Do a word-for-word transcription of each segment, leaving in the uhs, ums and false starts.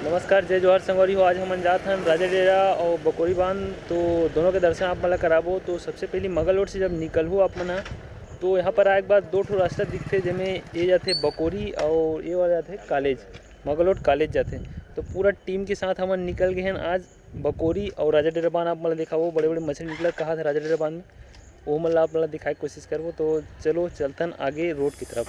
नमस्कार, जय जोहार संगवारी हो। आज हमन जात हन राजा डेरा और बकोरी बांध, तो दोनों के दर्शन आप मन ला कराबो। तो सबसे पहली मगल रोड से जब निकलहू आप मन ह, तो यहाँ पर आए के बाद दो ठो रास्ता दिखथे, जेमे ये जाथे बकोरी और ये वाला जाथे कॉलेज, मगल रोड कॉलेज जाथे। तो पूरा टीम के साथ हमन निकल गए हैं आज बकोरी और राजा डेरा बांध। आप मन ला दिखाबो, बड़े बड़े मछली निकलत कहा था राजा डेरा बांध में, वो मन ला आप मन ला दिखाए के कोशिश करबो। तो चलो चलथन आगे रोड की तरफ।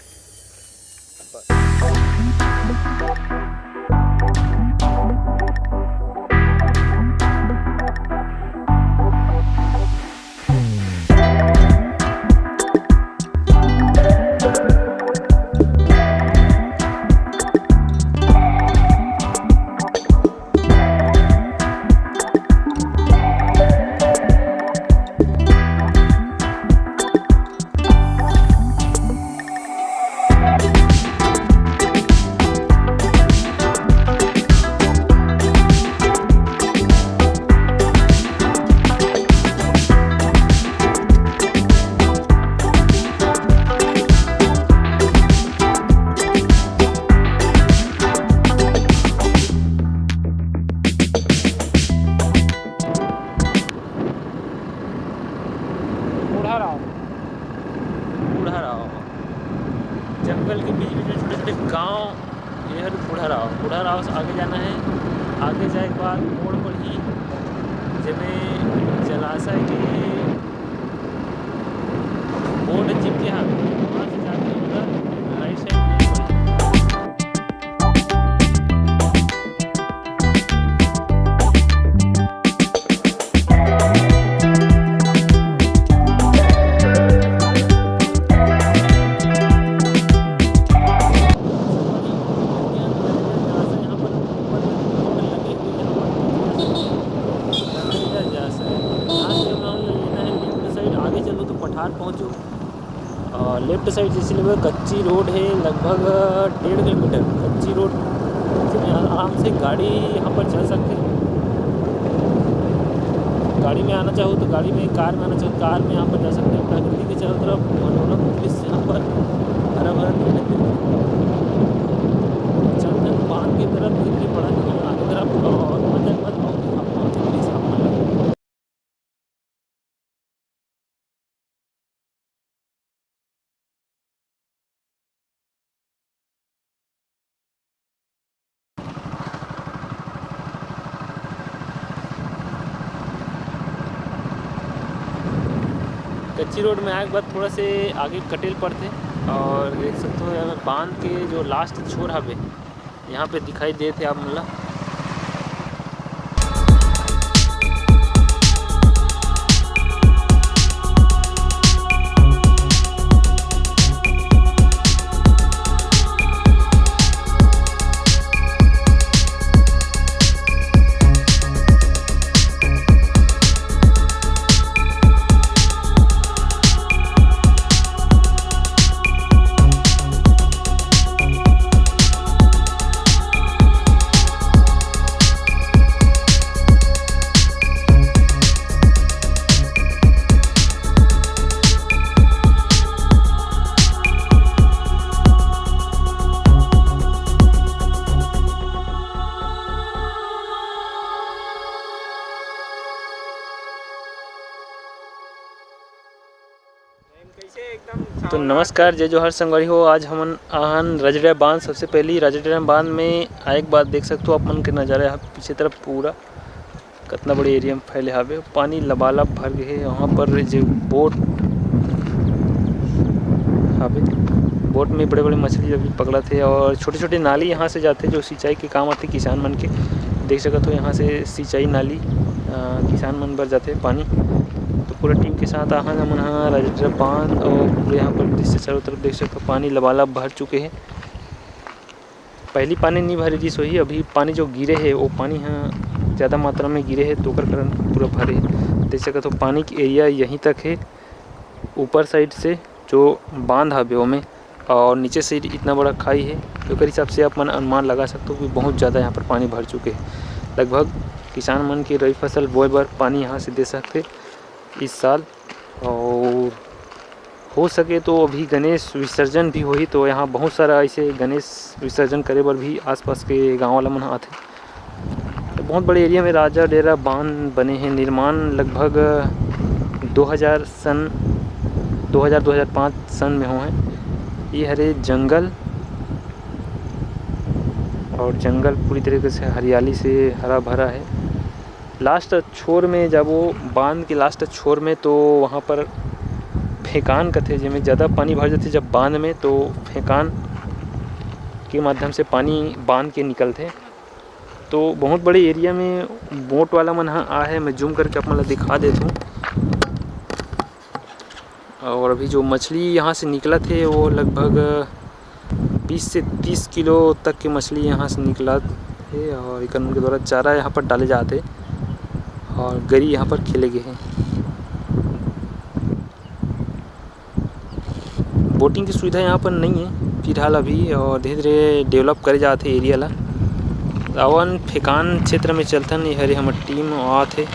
बूढ़ा राव, बूढ़ा राव, जंगल के बीच बीच में छोटे छोटे गांव। ये हर बूढ़ा राव, बूढ़ा राव से आगे जाना है। आगे जाए के बाद मोड़ पर ही जेमे जलाशय के बोर्ड चिपके हवे, वहाँ से जाके उधर राइट साइड में आगे चलो तो पठार पहुँचो। और लेफ्ट साइड जैसे लेबे कच्ची रोड है, लगभग डेढ़ किलोमीटर कच्ची रोड, जेमे आराम से गाड़ी यहाँ पर चल सकते हैं। गाड़ी में आना चाहो तो गाड़ी में, कार में आना चाहो तो कार में यहाँ पर जा सकते हैं। प्रकृति के चारों तरफ मनोरम दृश्य यहाँ पर, हरा भरा दृश्य। चलते हैं बांध की तरफ, दिखने पड़ा है आगे तरफ और मजा मत कच्ची रोड में आए के बाद थोड़ा से आगे कटेल पड़थे और देख सकते हो यहाँ बांध के जो लास्ट छोर हवे, यहाँ पे दिखाई देत हे आप मन ला। तो नमस्कार, जय जोहार संगवारी हो। आज हमन आहन राजाडेरा बांध। सबसे पहली राजाडेरा बांध में आए के बाद देख सकथो आप मन के नजारा ह पीछे तरफ पूरा कतना बड़े एरिया में फैले हावे। पानी लबालब भर गए हे। यहाँ पर जे बोट हावे, बोट में बड़े-बड़े मछली अभी पकड़त हे और छोटे-छोटे नाली यहाँ से जाथे जो सिंचाई के काम आथे किसान मन के। देख सकत हो यहाँ से सिंचाई नाली, अ, किसान मन बर जाथे पानी। तो पूरा टीम के साथ आहन हमन ह राजाडेरा बांध और पूरे यहाँ पर दृश्य चारों तरफ देख सकत हो पानी लबालब भर चुके हे। पहली पानी नहीं भरे रिहिस होही, अभी पानी जो गिरे हे वो पानी ह ज़्यादा मात्रा में गिरे हे तो ओकर कारण पूरा भरे हे। देख सकत हो पानी के एरिया यहीं तक हे, ऊपर साइड से जो बांध हवे ओमे और नीचे से इतना बड़ा खाई हे, तो ओकर हिसाब से आप मन अनुमान लगा सकते हो कि बहुत ज़्यादा यहाँ पर पानी भर चुके हे। लगभग किसान मन के रबी फसल बोए बर पानी यहाँ से दे सकथे इस साल। और हो सके तो अभी गणेश विसर्जन भी होही, तो यहाँ बहुत सारा ऐसे गणेश विसर्जन करे बर भी आसपास के गाँव वाला मन आथे। बहुत बड़े एरिया में राजा डेरा बांध बने हे। निर्माण लगभग दो हज़ार सन, दो हज़ार, दो हज़ार पाँच सन में होहे। ये हरे जंगल, और जंगल पूरी तरीके से हरियाली से हरा भरा है। लास्ट छोर में जब वो बांध के लास्ट छोर में, तो वहाँ पर फेकान कथे, जेमे ज़्यादा पानी भर जाथे जब बांध में, तो फेकान के माध्यम से पानी बांध के निकलथे। तो बहुत बड़े एरिया में बोट वाला मन ह आ है, मैं जूम करके आप मन ल दिखा देत हूँ। और अभी जो मछली यहाँ से निकलत हे, वो लगभग बीस से तीस किलो तक के मछली यहाँ से निकलत हे, और एकर मन के द्वारा चारा यहाँ पर डाले जात हे और गरी यहाँ पर खेले गए हे। बोटिंग की सुविधा यहाँ पर नहीं है फिलहाल अभी, और धीरे-धीरे डेवलप करे जात हे एरिया ला। रावण फेकान क्षेत्र में चलथन, ये हरे हमर टीम आत हे।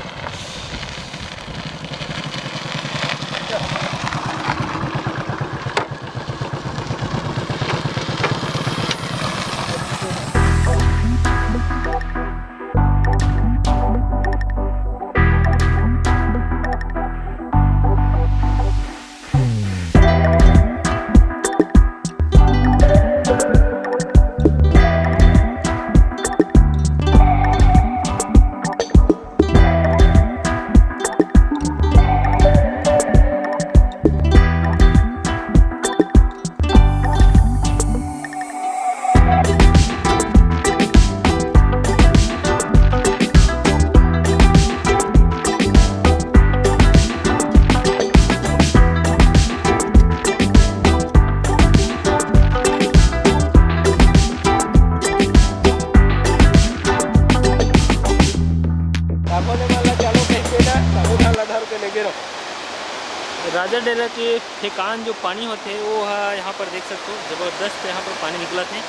राजा डेरा के फेकान जो पानी होथे, वो ह यहाँ पर देख सकते हो, जबरदस्त यहाँ पर पानी निकलत हे।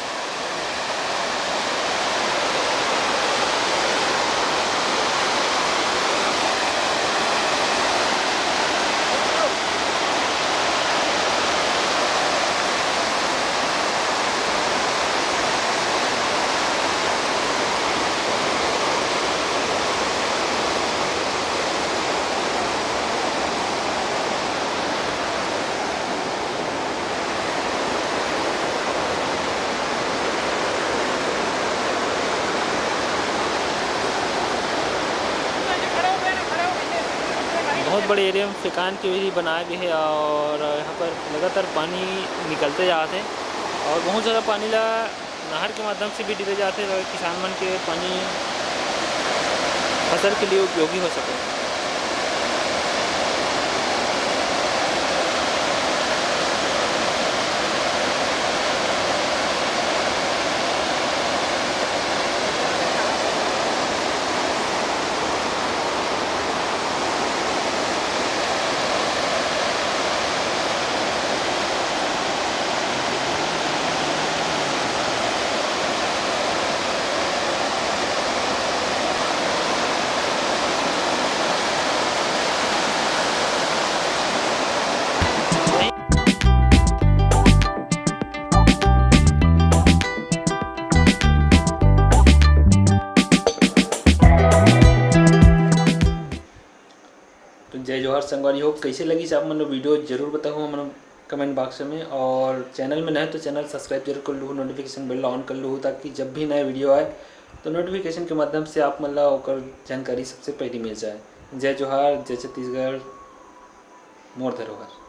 बहुत बड़े एरिया में फेकान के भी बनाए गए हे और यहाँ पर लगातार पानी निकलते जात हे और बहुत ज़्यादा पानी ला नहर के माध्यम से भी डाले जाथे, तो किसान मन के पानी फसल के लिए उपयोगी हो सके। तो जय जोहार संगवारी हो, कैसे लगिस आप मन वीडियो, जरूर बताओ हमन कमेंट बॉक्स में। और चैनल में नए तो चैनल सब्सक्राइब जरूर कर लूँ, नोटिफिकेशन बेल ऑन कर लूँ, ताकि जब भी नया वीडियो आए तो नोटिफिकेशन के माध्यम से आप मन ला ओकर जानकारी सबसे पहले मिल जाए। जय जोहार, जय छत्तीसगढ़, मोर धरोहर।